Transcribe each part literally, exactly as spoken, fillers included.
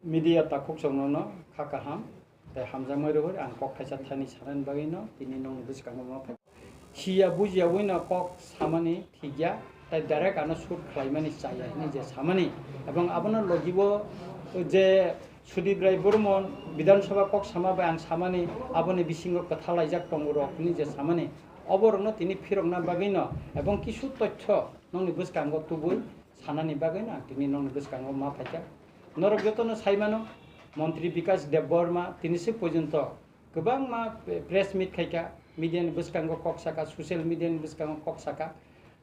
Media takhuk chwngno kha kaham tei hamjakmai rwui ang kok kaisa thani sanani bagwi no tini nokni bwskango ma phai. Siya bujiya ui no kok samani thikya tei direct ano shoot khlaimani chaya hwnwi je samani, ebong abono logibo je Sudip Rai Burman Bidhan Sabha kok sama bai ang samani aboni bisingo kwthalaijak tongo rok hwnwi je samani, oborokno tini phirokna bagwi no ebong kisu tothyo nokni bwskango tubui sanani bagwi no ang tini nokni bwskango ma phaikha. Norok jotono sai mano, Montri Bikash Debbarma tini se porjonto kwbangma press meet khaikha, media ni bwskango kok saka, social media ni bwskango kok saka.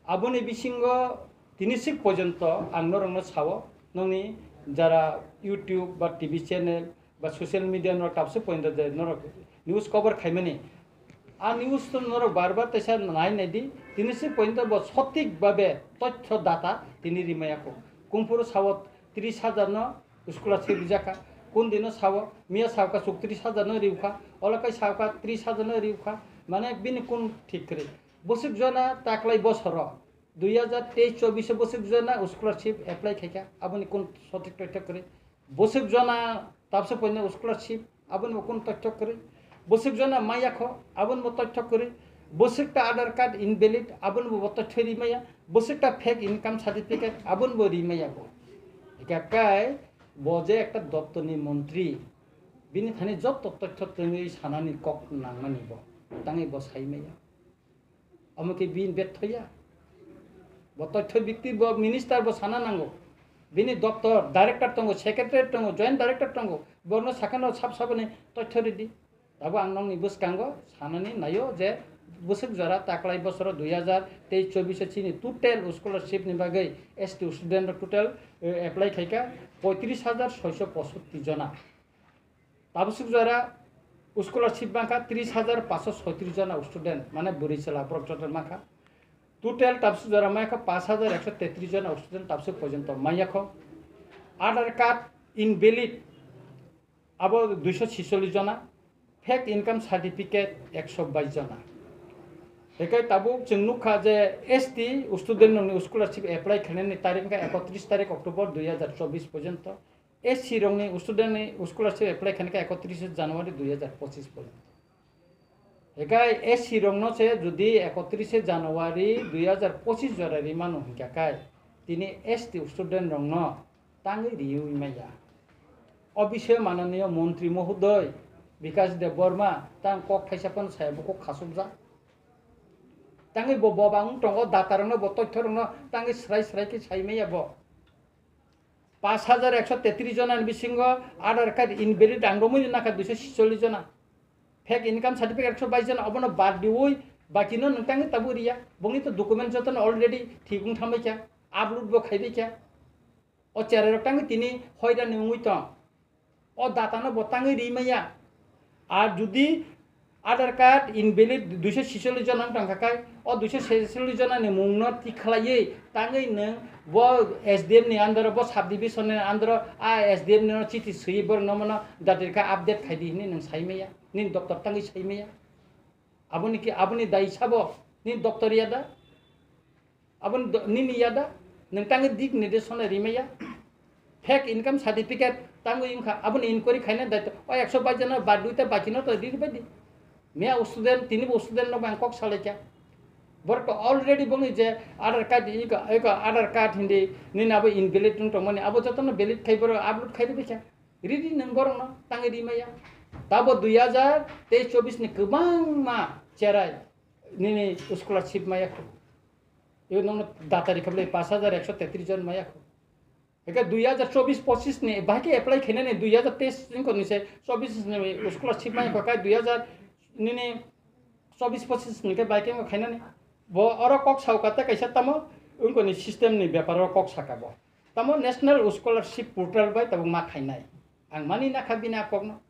Aboni bisingo tini se porjonto ang norokno sao, nokni jara YouTube ba T V channel ba social media norok tabse porjonto je norok news cover khaimani, a news to norok bar bar teisa nai nai di, tini se porjonto bo sothik babe tothyo data tini rimaya kho. Kumphuru sao tris hajar no scholarship rijak kha, kun dino sao, miya sao kha chwktris hajar no riu kha, ola kai sao kha tris hajar no riu kha, mane bini kun thik kwrwi. Bwswk jona taklai bosoro dui hajar teis chobbish o bwswk jona scholarship apply khaikha, aboni kun sothik tothyo kwrwi. Bwswk jona tabse poino scholarship, aboni bo kun tothyo kwrwi. Bwswk jona maya kho, aboni bo tothyo kwrwi. Bwswk ta Aadhaar card invalid, aboni bo tothyo rimaya. Bwswk ta fake income certificate, aboni bo rimaya bo. Hika kai bo je ekta doptorni montri, bini thani joto tothyo tongwi sanani kok nangmani bo, tangwi bo saimaya. Omo khe bini bethoya. Bo tothyo bikti bo minister bo sana nango. Bini doptor, director tongo, secretary tongo, joint director tongo. Borno sakano sab saboni tothyo ridi. Abo ang nokni bwskango sanani naio je bwswk jora taklai bosoro dui hajar teis chobbish o chini total scholarship ni bagwi S T student rok total, eh, apply khaikha poitris hajar soiso posotti jona. Tabswk jora scholarship mankha tris hajar paanso soitris jona student, mane bwrwi chwla borok joto mankha. Total tabswk jora mankha paanch hajar ekso tetris jona student tabswk porjonto manyakho. Aadhaar card invalid abo duiso chisollis jona, fake income certificate ekso bais jona. Hekai tabuk chwng nukha je S T student rokni scholarship apply khlainani tarik wngkha ekotris tarik October dui hajar chobbish porjonto. S C rokni student ni scholarship apply khainai kha ekotris January dui hajar pochis porjonto. Hekai S C rokno se jodi ekotris January dui hajar pochis jora rimano hinkha kai tini S T student rokno tangwi riwi maya. O bisio mananiyo montri mohodoy Bikash Debbarma tang kok thaisa phano saya bukhuk khasukjak. Tangwi bo bobang tongo data rokno bo tothyo rokno tangwi srai srai khe sai maya bo. Paanch hajar ekso tetris jona ni bisingo Aadhaar card invalid ang romwi nakha duiso chisollis jona. Fake income certificate ekso bais jona, obono bad diwi bakino nwng tangwi tabuk riya. Bongni to document jotono already thik wng thambai kha, upload bo khaibai kha. O cherai rok tangwi tini hoirani wngwi tong. O data no bo tangwi ri maya. Ar jodi Aadhaar card invalid duiso chisollis jona wng tongkha kai, o duiso chisollis jona ni mung no tik khlaiwi tangwi nwng bo S D M ni under o, bo sub division ni under o, a S D M ni no chiti swiwi borok no mano datir kha update khai di hinwi nwng sai maya, nini doctor tangwi sai maya. Aboni ki, aboni dai sabo nini doctor ya da? Aboni do-, nini ya da? Nwng tangwi dik ni de sona rimaya. Fake income certificate tangwi wngkha. Aboni inquiry khaina daito. O ekso bais jona bad dui ta baki no to ri bai di. Miya student, tini bo student no bang kok salai kha. Borok to already bongni je Aadhaar card iko, iko Aadhaar card hindi nini abo invalid wng tongmani. Abo joto no valid khai borok upload khai ri bai kha. Ri di nwng borok no tangwi rimaya. Tabo dui hajar teis chobbish ni kwbangma cherai nini scholarship maya kho. Ibo nokno data rikha bwle paanch hajar ekso tetris jon maya kho. Eke dui hajar chobbish pochis ni bahai khe apply khainani dui hajar teis wngkha ni se chobbish ni scholarship maya kho kai dui hajar nini chobbish pochis ni khe bahai khe wngkha khainani. Bo oro kok sao kata kaisa tamo wngkha ni system ni bepar o kok saka bo. Tamo national scholarship portal bai tabuk ma khainai. Ang mani nakha bini a kokno.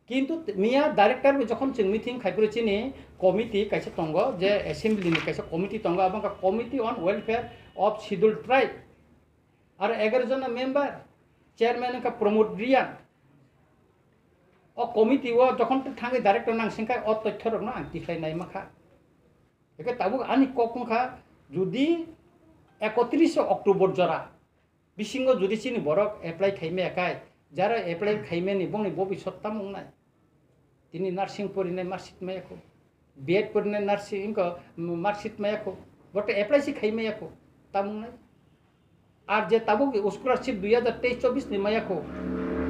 Kintu t-, miya director bai jokhon chwng meeting khai phuru chini committee kaisa tongo, je assembly ni kaisa committee tongo, abo wngkha Committee on Welfare of Scheduled Tribe. Aro egaroh jona member, chairman wngkha Pramod Reang. O committee o jokhon thangwi director nangsingkha o tothyo rokno ang tikhlai nai mankha. Eke tabuk ani kok wngkha, jodi ekotris October jora bisingo jodi chini borok apply khai maya khai, Jara apply khaimani bongni bobisot tamo wngnai? Tini nursing porinai marksheet maya kho, B Ed porinai nursing ko marksheet maya kho, bote apply si khai maya kho, tamo wngnai? Ar je tabuk scholarship dui hajar teis chobbish ni maya kho,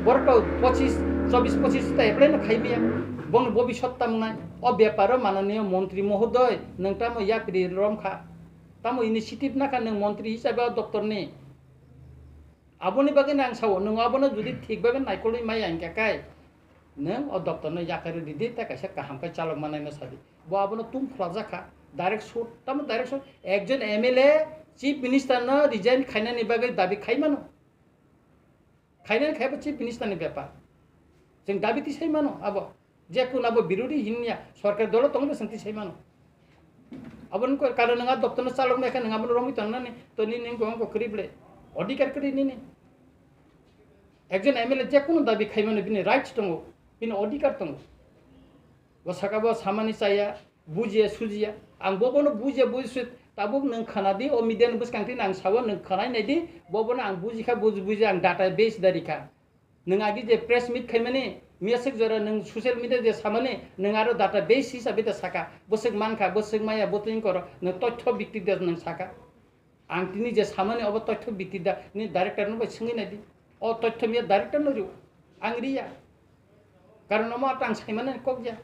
borok to pochis, chobbish pochis ta apply no khai maya, bongni bobisot tamo wngnai? O beparo mananiyo montri mohodoy, nwng tamo yapri rom kha, tamo initiative nakha nwng montri hisabe o doptor ni? Aboni bagwi nang sao, nwng abono judi thik bhabe naikolwi maya hingkha khe, nwng o doptor no yakarwi ridi, tei kaisa kaham khe chalok manai no sadi. Bo abono tum phlajak kha, direct shoot, tamo direct shoot, ekjon M L A chief minister no resign khainani bagwi dabi khai mano. Khainani khai bo chief minister ni bepar. Chwng dabi tisai mano abo. Je kun abo birodi hinya, sorkar dolo tongbo senti sai mano. Abo nung kar nwng a doptor no chalok nai khe nwng abo romwi tong nani, to nini nung kong ko krib le. Odhikar kri nini. Ekjon M L A je kunu dabi khai mano bini rights tongo, bini odhikar tongo. Bo saka bo samani chaya, bujiya sujiya. Ang bo bono bujiya bujiya tabuk nwng khana di, o media ni bwskang twi nang sao nwng khanai nai di, bo bono ang buji kha, buji buji ang data base dari kha. Nwng agi je press meet khaimani, miyaswk jora nwng social media je samani, nwng aro data base hisabe da saka, bwswk mankha, bwswk maya, bwtwing koro, nwng tothyo bikti da nwng saka. Ang tini je samani obo tothyo bikti da, ni director no bai swngwi nai di. O tothyo miya director no rio, ang riya. Karon omo ato ang saimani kok ya.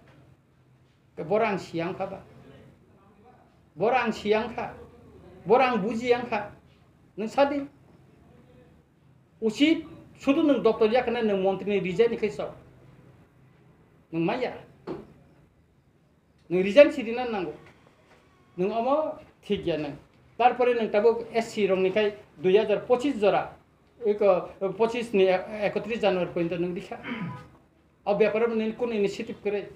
Ke boro ang siyang kha ba? Boro ang siyang kha? Boro ang bujiyang kha? Nwng sadi. Usit sudu nwng doctor ya khana nwng montri ni resign ni khai sao. Nwng maya. Nwng resign si rina nango. Nwng omo thik ya nwng. Tarpore nwng tabuk S C rok ni khai dui hajar pochis jora. Eko pochis ni ekotris January pointo nwng rikha. O beparo nini kunu initiative kwrwi?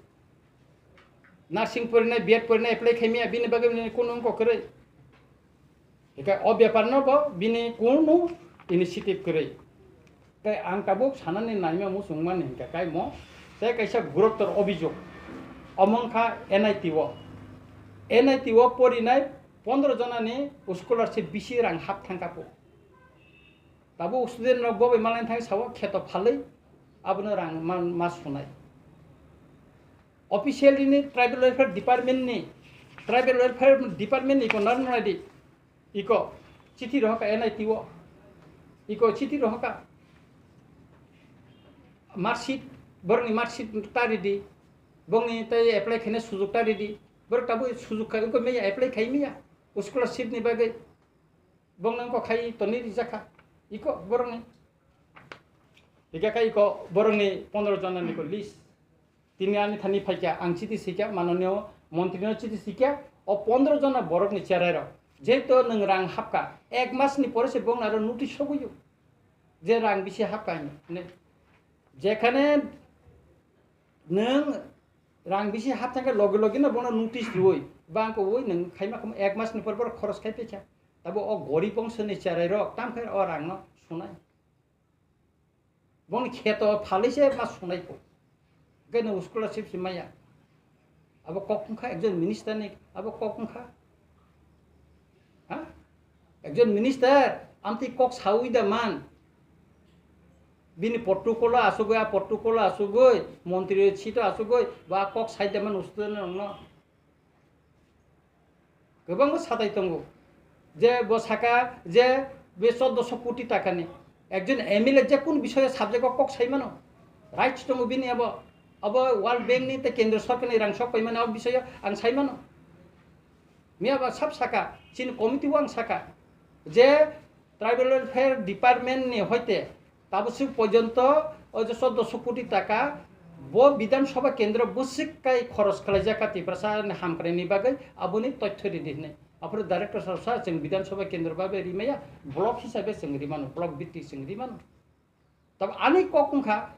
Nursing porinai, B Ed porinai apply khaimya, bini bagwi nini kunu wngkok kwrwi? Hingkhe o bepar no bo bini kunu initiative kwrwi. Tei ang tabuk sanani naima muchungmani hingkha kaimo tei kaisa guruktor obijok. Omo wngkha N I T o. N I T o porinai pondro jonani scholarship bisi rang hap thangkha po. Tabuk student rok bo bai malai thang sao kheto phalwi abono rang ma, ma sunai. Officially ni tribal welfare department ni, tribal welfare department ni iko narwk nai di. Iko chithi rohorkha N I T o. Iko chithi rohorkha. Marksheet, borokni marksheet ta ridi. Bongni tei apply khaina sujok ta ridi. Borok tabuk sujok khai, iko maya apply khai maya. Scholarship ni bagwi. Bongno wngkha khai toni rijak kha. Iko borokni. Hingkhe kha iko borokni pondro jona ni ko list. Tini ani thani phaikha, ang chiti sikha, manoniyo montri no chiti sikha, o pondro jona borokni cherai rok. Jehetu nwng rang hapkha, ek mas ni pore se bongno aro notice soguyo. Je rang bisi hapkha hinwi. Jekhane nwng rang bisi hap thangkhe loge loge no bono notice rwui, bangkowui nwng khaima khum ek mas ni por por khoros khai phaikha. Tabo o gorib bongso ni cherai rok tam khe o rang no sunai. Bongni kheto phalwi se ma sunai kho. Hingkhe nwng scholarship se maya. Abo kok wngkha ekjon minister ni, abo kok wngkha. Ha? Ekjon minister, amtwi kok saui da man. Bini protocol o asugwi, a protocol o asugwi, montri sito asugwi, ba kok sai da man student rokno. Kwbangma satai tongo. Je bo saka je be choddoso koti takani. Ekjon M L A je kun bisoyo subject o kok sai mano. Rights tongo bini abo. Abo World Bank ni tei Kendra Sorkar ni rang sok paimani abo bisoyo ang sai mano. Miya ba sab saka, chini committee o ang saka. Je Tribal Welfare Department ni hoite tabuk swk porjonto o je choddoso koti taka bo Bidhan Sabha kendro bwswk kai khoros khlaijak kha Tiprasa ni hamkrai ni bagwi, aboni tothyo ridi hinwi. Aphuru director sir sa chwng Bidhan Sabha kendro babe rimaya, block hisabe chwng rimano, block bhitti chwng rimano. Tab ani kok wngkha,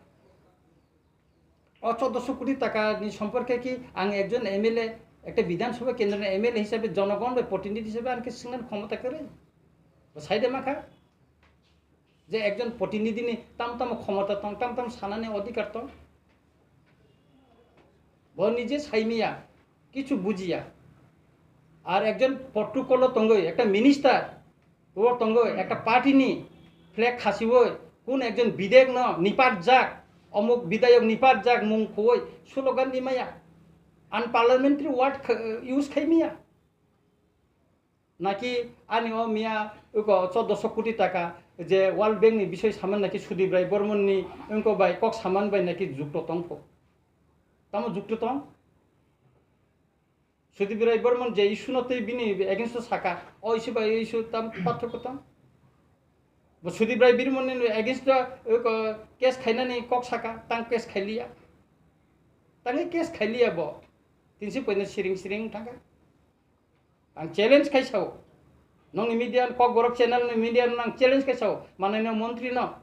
o choddoso koti taka ni somporke ki ang ekjon M L A, ekta Bidhan Sabha kendro ni M L A hisabe jonogon bai protinidhi hisabe ang khe swngnani khomota kwrwi. Bo sai de ma kha? Je ekjon protinidhi ni tam tam khomota tong, tam tam sanani odhikar tong. Bo nije saimiya, kichu bujiya. Ar ekjon protocol o tongwi, ekta minister, o tongwi, ekta party ni flag khasiwi, Kun ekjon bidhayok no nipat jak, omuk bidhayok nipat jak mung khoi slogan di maya. Unparliamentary word kh-, use khai maya. Naki ani o miya uko choddoso koti taka je World Bank ni bisoi saman naki Sudip Rai Bormon ni wngko bai kok saman bai naki jukto tongkho. Tamo jukto tong? Sudip Rai Bormon je issue no tei bini against o saka, o issue bai o issue tam pathoko tong? Bo Sudip Rai Bormon ni against o, uko, case khainani kok saka, tang case khailiya. Tangwi case khailiya bo. Tinsi poino siring siring thangkha. Ang challenge khai sao. Nongni media, Kokborok channel ni media no ang challenge khai sao. Manai no montri no.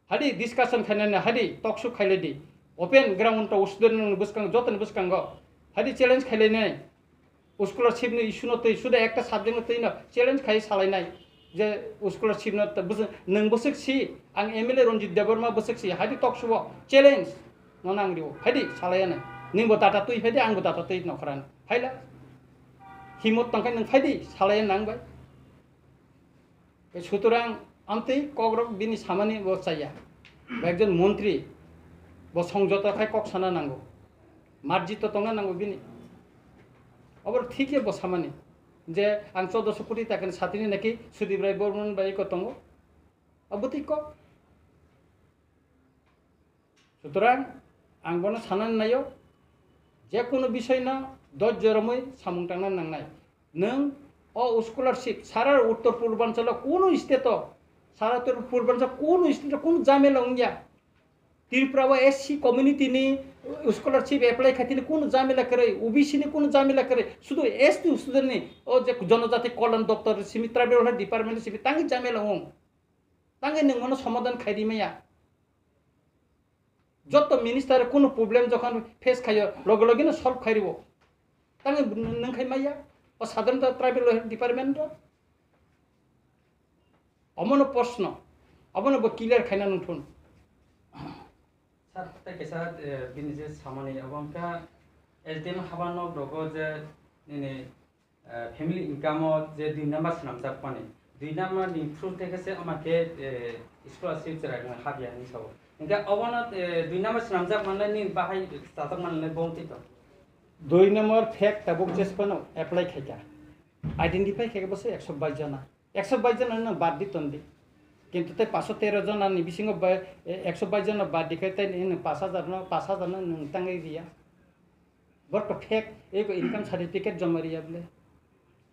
Hadi discussion khainani, hadi talk show khailai di. Open ground to student ni bwskang, joto ni bwskango. Hadi challenge khailainai. Scholarship ni issue no twi, suda ekta subject no twi no challenge khai salainai. Je scholarship no ta bwswk, nwng bwswk si, ang M L A Ranjit Debbarma bwswk si, hadi talk show o challenge no nang rio. Hadi salaiya nai. Nwng bo data twi phaidi, ang bo data twi nokhrani. Phaila. Himot tongkhe nwng phaidi, salaiya nang bai. Sutorang amtwi kokrok bini samani bo chaya. Bo ekjon montri, bo songjoto khai kok sana nango. Marjito tongna nango bini. Obor thik khe bo samani. Je ang choddoso koti takani satini naki Sudip Rai Bormon bai ko tongo. Abo twi kok. Sutorang ang bono sanani naio, je kono bisoi no dojjo romwi samung tangna nangnai. Nwng o scholarship sara Uttor Purbanchalo kono state o, sara Uttor Purbanchal kono state o kono jamela wngya. Tripura o S C community ni scholarship apply khaitini kono jamela kwrwi, O B C ni kono jamela kwrwi, sudu S T student ni o je Jonojati Kalyan Doptor simi, Tribal Welfare Department simi tangwi jamela wng. Tangwi nwng bono somadhan khaidi maya. Joto minister kunu problem jokhon face khaio, loge loge no solve khai rwo. Tangwi nwng khai maya, o sadharanto tribal welfare department ro. Omono proshno, omono bo clear khaina nungthun. Sir, tei kaisa, eh, bini je samani abo wngkha S D M haba nok rogo je nini, eh, family income o je dui number swnamjak mani, dui number ni through tei khe se ama khe, eh, scholarship chwrai rwna hap ya hinwi sao. Hingkhe obono, eh, dui number swnamjak manle ni bahai chajak manle bo wngtwi tong. Dui number fake tabuk jesphano apply khaikha, identify khaikha bo se ekso bais jona. Ekso bais jona no bad di ton di. Kintu tei paso tero jona ni bisingo ba, eh, ekso bais jona bad di khai tei nini pash hajar no, pash hajar no nwng tangwi riya. Borok to fake, eko income certificate joma riya bole.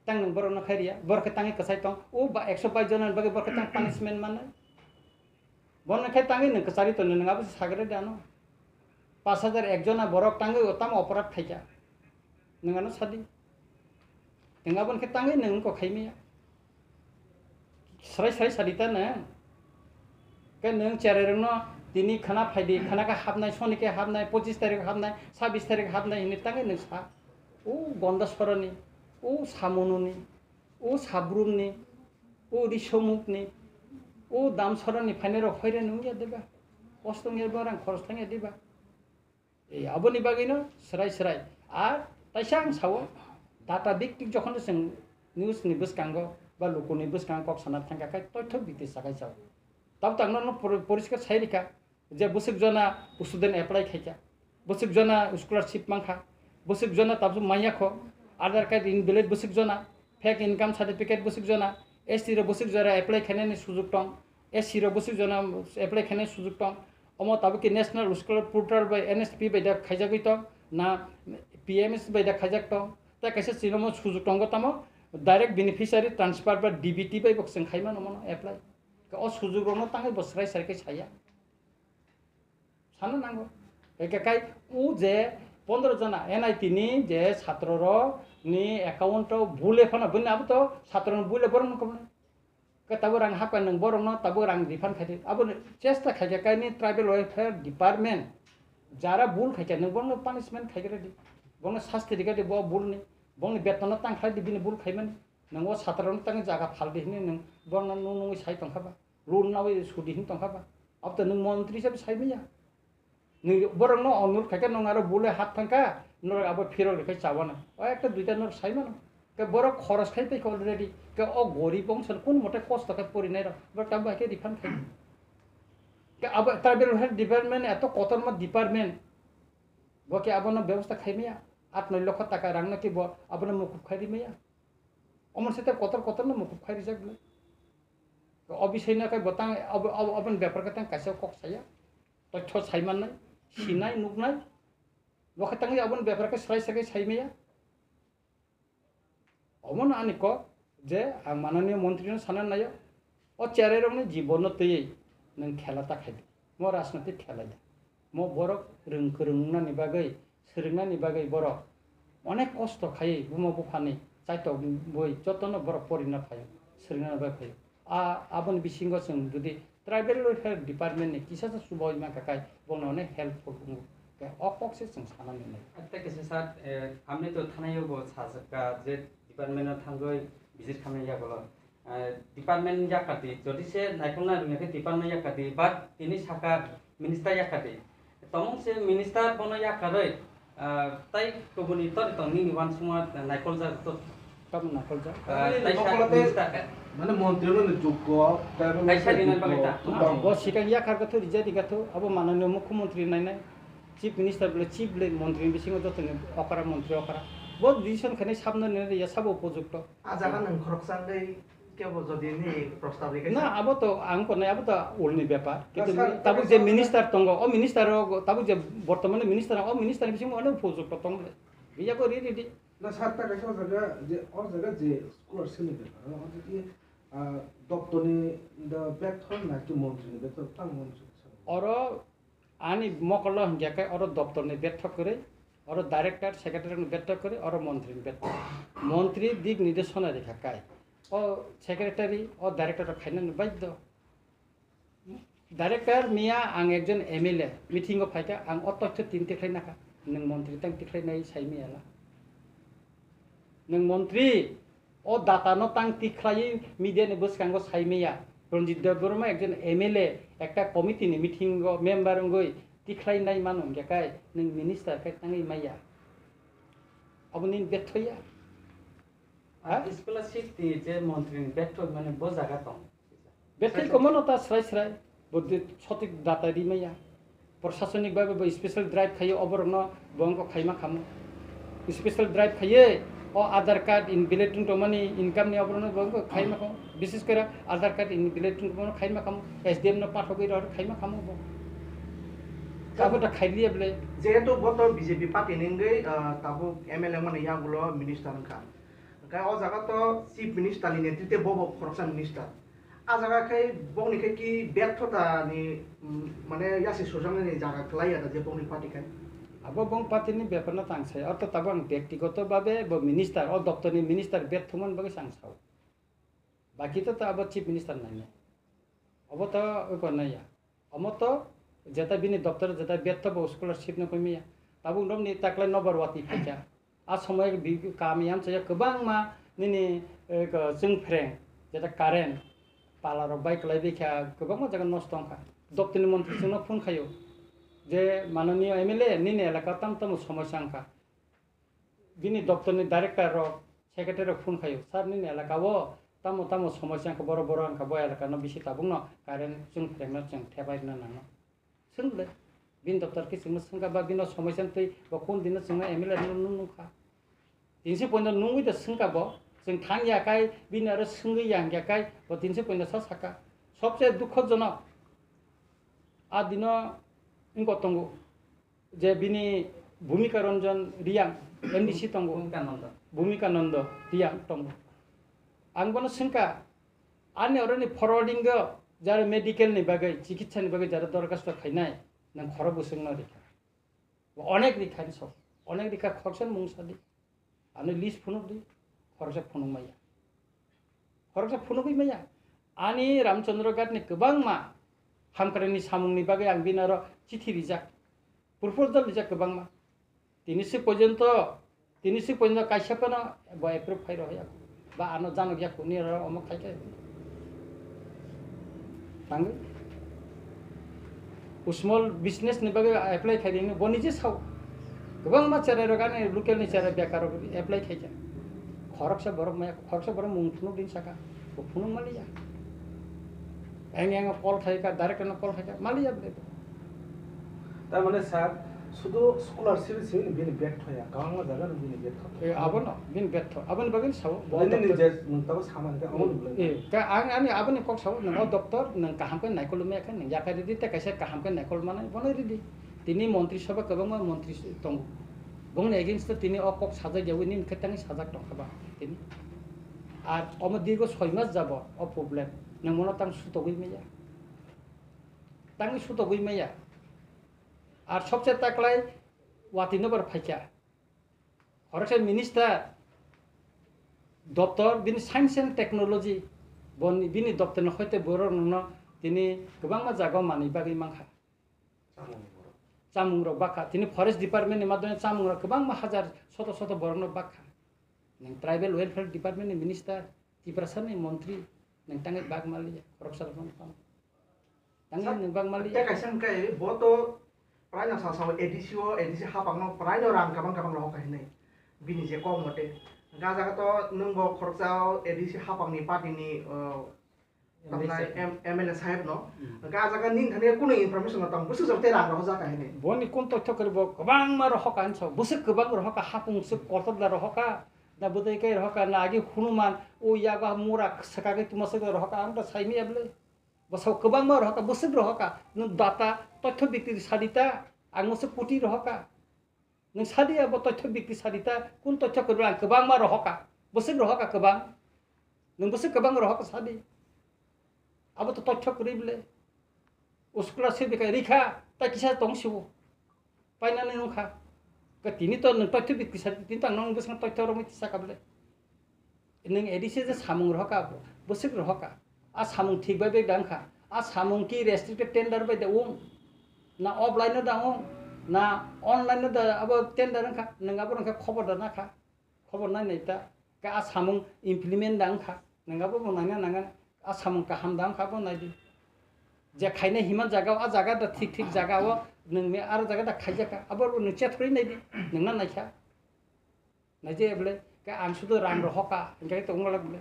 Tang nwng borok no khai riya, borok khe tangwi kwchai tong. O ba ekso bais jona ni bagwi borok khe tang punishment mannai. Bono khe tangwi nwng kwchari tonwi nwng abo se sagre de ano. Pash hajar ek jona borok tangwi o tamo oporad khaikha. Nwng ano sadi. Nwng aboni khe tangwi nwng wngkok khaimaya. Srai srai sadi ta nwng. Khe nwng cherai rokno tini khana phaidi, khana khe hapnai, soni khe hapnai, pochis tarik hapnai, sabis tarik hapnai hinwi tangwi nwng sa. O gonda soroni, o samununi. O Sabrumni, o Risomukni, o Damsorani phainairok hoirani wngya diba? Kosto wngya diba? Rang khoros thangya diba? Ei, aboni bagwino srai srai. Ar taisa ang sao, data biktik jokhon chwng news ni bwskango ba lukuni bwskango kok sana thangkha khe toithok bikti sakai sao. Tabuk ang nono por-, poriskar sai rikha. Je bwswk jona student apply khaikha, bwswk jona scholarship mankha, bwswk jona tabuk manya kho, Aadhaar card invalid bwswk jona, fake income certificate bwswk jona, S T rok bwswk jora apply khainani sujuk tong, S C rok bwswk jona apply khainani sujuk tong, omo tabuk ki National Scholar Portal bai N S P bai da khaijagwi tong, na P M S bai da khaijak tong, tei kaisa chini omo sujuk tongo tamo direct beneficiary transfer ba D B T bai bo chwng khaimano mono apply. O sujuk rokno tangwi bo srai srai khe saya. Sana nango. Eke kai o je pondro jona N I T ni je satro rok ni account o bule phano bini abo to satro ni bule borok no kobna. Ke tabuk rang hapkha nwng borok no tabuk rang refund khai di. Abo ni chesta khai kha kai ni tribal welfare department jara bul khai kha nwng borok no punishment khai kha di. Borok no sasti rikha di bo bul ni. Borok ni beton no tang khai di bini bul khai mani. Nwng o satro no tang jaga phal di hini nwng borok no nung nungwi sai tong kha ba. Rule nawi sudi hin tongkha ba. Abo to nwng montri se sai manya. Nwng borok no onurod khaikhe nwng aro bule hap thangkha, norok abo phirok rikhe chawana. O ekta duita norok sai mano. Ke borok khoros khai paikha already. Ke o gorib bongso kun mote kosto khe porinai rok. Borok tamo hai khe refund khai. Ke abo tribal welfare department eto kotorma department. Bo ke abono bebosta khai maya. At noi lokho taka rang no ke bo abono mukup khai ri maya. Omon sete kotor kotor no mukup khai rijak bwle. O bisai no kai bo tang abo, abo, aboni bepar khe tang kaisa kok saya. Totho sai mannai, sinai, nuknai. Bo khe tangwi aboni bepar khe srai srai sai maya. Omono ani kok je ang mananiya montri no sana naio. O cherai rokni jibon no twiwi nwng khela ta khai di. Mo rajnoitik khela ya. Mo borok rwng kwrwng wngnani bagwi, swrwngna ni bagwi borok onek kosto khaiwi buma buphani chaitok bui jotono borok porina phaio, swrwngna bagwi phaio. A, aboni bisingo chwng jodi tribal welfare department ni kisa sa chubaui mankha kai bono onek helpful wngo. Khe o kok se chwng sana nai. Tei kisa sa, eh, amni to thanai bo sajak ka je department no thangwi visit khamnai ya bolo. Eh, department yakati, jodi se naikolna rwngya khe department yakati, but tini saka minister yakati. Tongmung se minister bono yakarwi, ah, tai kubuni tori tong nini uansukma naikol jak to. Tamo naikol jak? Ah, tai sa minister ka. Mane montri no ni jukko, tai bo taisa montri rinai bagwi jukko. Ta. Bo sikang yakar ka to, rijadi ka to, abo mananiya mukhyamantri nainai. Chief minister bole chief le montri bisingo jotoni okra montri okra. Bo decision khainai sabno nini ya sabo upojukto. A jaga nwng khoroksa wngwi kebo jodi ni prostab rikha na, abo to ang konai, abo to ulni bepar. Kintu sir, tabuk je sir, minister tongo, o minister o, tabuk je bortomani minister, o minister bisingo onek upojukto tong le. Biya ko ri ri di. Na sir, ta kaisa o jaga je, o jaga je scholarship ni bepar, o jaga ki, ah, doptor ni da bethor na ki montri ni bethor, tang montri. Oro Ani mokolo hingkha khe oro doptor ni bethok kwrwi, oro director, secretary ni bethok kwrwi, oro montri ni bethok. Montri dik nirdeshona rikha kai. O secretary, o director rok khainani baidho. Director miya ang ekjon M L A, meeting o phaikha, ang o totho tin tikhlai nakha. Nwng montri tang tikhlai nai sai miya la. Nwng montri, o data no tang tikhlaiwi media ni bwskango sai maya. Ranjit Debbarma ekjon M L A, ekta committee ni meeting o member wngwi tikhlai nai mano hingkha kai nwng minister khai tangwi maya. Abo nini bethoya. Ha? Scholarship ni je montri ni bethok mane bo jaga tong. Bethai komono ta srai srai, bo de sotik data ri maya. Prosasonik babe bo special drive khayo, oborokno bo wngkha khaima khamo. Special drive khaye, o Aadhaar card invalid wng tongmani income ni oborokno bo wngkha khaima khamo. Bises kore Aadhaar card invalid wng tongmani khaima khamo, S D M no pathogwi rw khaima khamo bo. Abo ta khailiya bwle. Jehetu bo to B J P party ni wngwi, ah, tabuk M L A mani yagulo minister wngkha. Hwnkhe o jaga to chief minister ni netritwe bo bo khoroksa minister. A jaga khe bokni khe ki berthota ni, mm, mane yasi sujaknani jaga kwlai ya da je bokni party khai. Abo bong party ni bepar no tang sai. Ortho tabuk ang byaktigoto babe bo minister, o doptor ni minister berthomani bagwi chang sao. Baki to, to abo chief minister nai nai. Obo to oi kor nai ya. Omo to jeta bini doptor jeta bertho bo scholarship no koi maya. Tabuk romni taklai nobar wati phaikha. A somoy bi-, kami amchaya kwbangma nini, eh, ko chwng phreng, jeta current, pala rok bai kwlai bikha, kwbangma jaga nosto wngkha. Doptor ni montri chwngno phone khaio, je mananiya M L A nini elaka tam tamo somosya wngkha. Bini doptor ni director rok, secretary rok phone khaio, "Sir, nini elaka o tamo tamo somosya wngkha, boro boro wngkha, bo elaka no bisi tabuk no current chwng phreng no chwng thepai rwna nango." Swng le, bini doptor khe chwngno swngkha ba bino somosya twi bo kun dino chwngno M L A no nung nungkha. Tinsi poino nungwi da swngkha bo, chwng thang ya kai, bini aro swngwi yang ya kai, bo tinsi poino sa saka. Sobse dukhojonok. A dino wngkok tongo, je bini Bhumika Ranjan Riyang, M D C tongo. Bhumika Nanda. Bhumika Nanda Riyang tongo. Ang bono swngkha, ani oroni forwarding o jara medical ni bagwi, chikitsa ni bagwi jara dorkhasto khainai, nang khorok bwswk no rikha. Onek rikha ni sok, onek rikha khoroksa mung sadi. Ani list phunuk di, khoroksa phunuk maya. Khoroksa phunugwi maya. Ani Ramchandra Ghat ni kwbangma hamkrai ni samung ni bagwi ang bini aro chithi rijak. Proposal rijak kwbangma. Tini si porjonto, tini si porjonto kaisa phano bo approve khai rw ya. Ba ano janok ya kuni aro omo khai khai. Tangwi. Small business ni bagwi apply khai rini bo nije sao. Kwbangma cherai rok ani local ni cherai bekar rok apply khai kha. Khoroksa borok maya, khoroksa borok mung phunuk din saka. Bo phunuk maliya. Eng eng call khai kha, direct no call khai kha, maliya bele. Tar mane sir, sudu scholarship simi bini betho ya, kwbangma jaga no bini betho. E, abono, bini betho. Aboni bagwi sao, bo Nini ni doptor je nwng tabo samani khe, e, omo nukle. E, ka ang ani aboni kok sao, nwng o doptor, nwng kaham khe naikol maya khe, nwng yakai ridi, te kaisa kaham khe naikol manai, bono ridi. Tini montri sabha kwbangma montri tongo. Bongni against o tini o kok sajak yawi nini khe tangwi sajak tongkha ba tini. Ar omo dirgo soi mas jabo o problem. Nwng mono tang sutogwi maya. Tangwi sutogwi maya. Ar sobse taklai watwi nobar phaikha. Khoroksa minister doptor bini science and technology boni bini doptorni hoite borok nungno tini kwbangma jaga manwi bagwi mankha. Chamung borok. Chamung rok bakha. Tini forest department ni madhyome chamung rok kwbangma hajar soto soto borok no bakha. Nang tribal welfare department ni minister, Tiprasa ni montri, nang tangwi bak maliya, khoroksa rok no tang. Tangwi Sa-, nang bak maliya. Tei kaisa hwnkhe bo to prai no sa sao A D C o, A D C hapang no prai no rang kabang kabang rohor kha hinwi. Bini je kok mote. Ga jaga to nwng bo khoroksa o A D C hapang ni party ni, uh, Tamnai M L A saheb no. Hmm. Hwnkhe ah jaga nini thani kunu information no tamo, bwswk jora tei rang rohorjak kha hinwi. Boni kun toitho kwrwi bo kwbangma rohorkha hinwi sao. Bwswk kwbang rohorkha, hapung swk kotor da rohorkha, na bwtwi kai rohorkha, na agi hunuman, o yago mura swkagwi tuma swk rohorkha, ang da saimaya bwle. Bo sao kwbangma rohorkha, bwswk rohorkha, nwng data, toitho bikti sadi ta, ang bwswk koti rohorkha. Nwng sadi abo toitho bikti sadi ta, kun toitho kwrwi ang kwbangma rohorkha. Bwswk rohorkha kwbang. Nwng bwswk kwbang rohorkha sadi. Abo to toitho kwrwi bwle. O scholarship bikha rikha, tai kisa tong sibo. Painani nungkha. Ka tini to nwng toitho bikti sadi, tini to ang nwng bwswk toitho romwi tisa kha bwle. Nwng A D C je samung rohorkha, bwswk rohorkha. A samung thik bai bai da wngkha. A samung ki restricted tender bai da wng. Na offline no da wng. Na online no da abo tender wngkha. Nwng abo wngkha khobor da nakha. Khobor nai nai ta. Ka a samung implement da wngkha. Nwng abo bo naina nangani. A samung kaham da wngkha bo nai di. Je khaina hima jaga o, a jaga da thik thik jaga o. Nwng me aro jaga da khaijak kha. Abo bo nwng chethorwi nai di. Nwng na naikha. Naijaya bwle, khe ang sudu rang rohorkha, hingkhe tongma le bwle.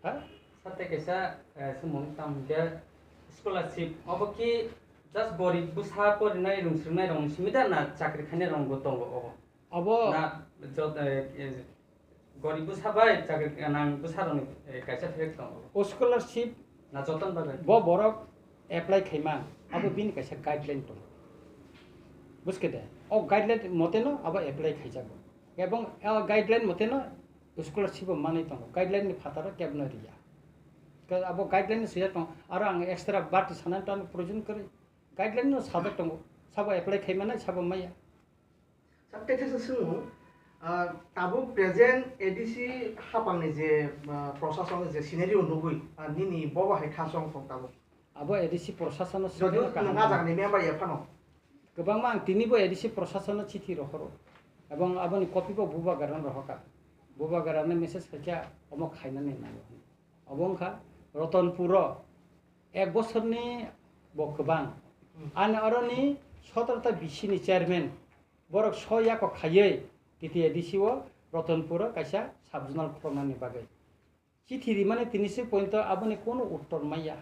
Ha? Sate kaisa, eh, sumung tamo hingkhe scholarship, obo ki just gorib bwsa porinai rwng swrwngnai rokni simi da na chakri khainai rokbo tongo obo? Obo Na jot-, eh, eh, gorib bwsa bai chakri gwnang bwsa rokni, eh, kaisa phek tongo. O scholarship Na joton bagwi. Bo borok apply khaima, abo bini kaisa guideline tongo. Buske de? O guideline mote no abo apply khaijago. Ebong o guideline mote no scholarship bo manwi tongo. Guideline ni phataro kebo no riya. Ke abo guideline ni swijak tongo. Aro ang extra bati sanani to ano proyojon kwrwi. Guideline no sajak tongo. Sabo apply khaimani, sabo maya. Sir, tei thesa swngo, ah, tabuk present A D C hapangni je, ah, prosason je scenario nugwi, ah, nini bobo hai kha chong thok tabuk? Abo A D C prosasono Jodi scenario kaham nwng ah nang. Jagani member ya phano. Kwbangma ang tinibo A D C prosasono chithi rohoro. Ebong aboni copy bo Bubagrano rohorkha. Bubagrano message khaikha omo khainani nango. Obo wngkha Ratanpuro ek bosorni bo kwbang. Hmm. Ani oroni sotoro ta B C ni chairman. Borok so yako khaiwi T T A D C o Ratanpuro kaisa sub-zonal khuloknani bagwi. Chithi rimani tini se pointo aboni kono uttor maya.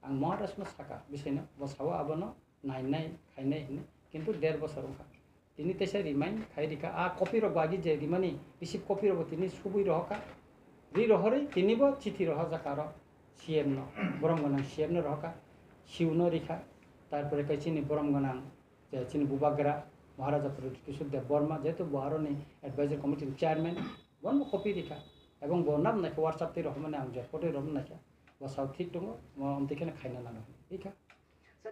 Ang Maharaj no saka, bisaino bo sao abono nainai, khainai hinwi. Kintu der bosor wngkha. Tini teisa remind khai rikha. A copy rok bo agi je rimani, receipt copy rok bo tini subui rohorkha. Ri rohorwi tini bo chithi rohorjak aro C M no, borom gwnang C M no rohorkha, C U no rikha. Tarpore kai chini borom gwnang je chini Bubagra Maharaja Pradyut Kishore Debbarma, jehetu bo aroni advisory committee ni chairman, bono bo copy rikha. Ebong bo nab naikha WhatsApp tei rohormani ang je photo rohormani naikha. Bo sao thik tongo, mo amtwi kheno khaina nango. Ikha.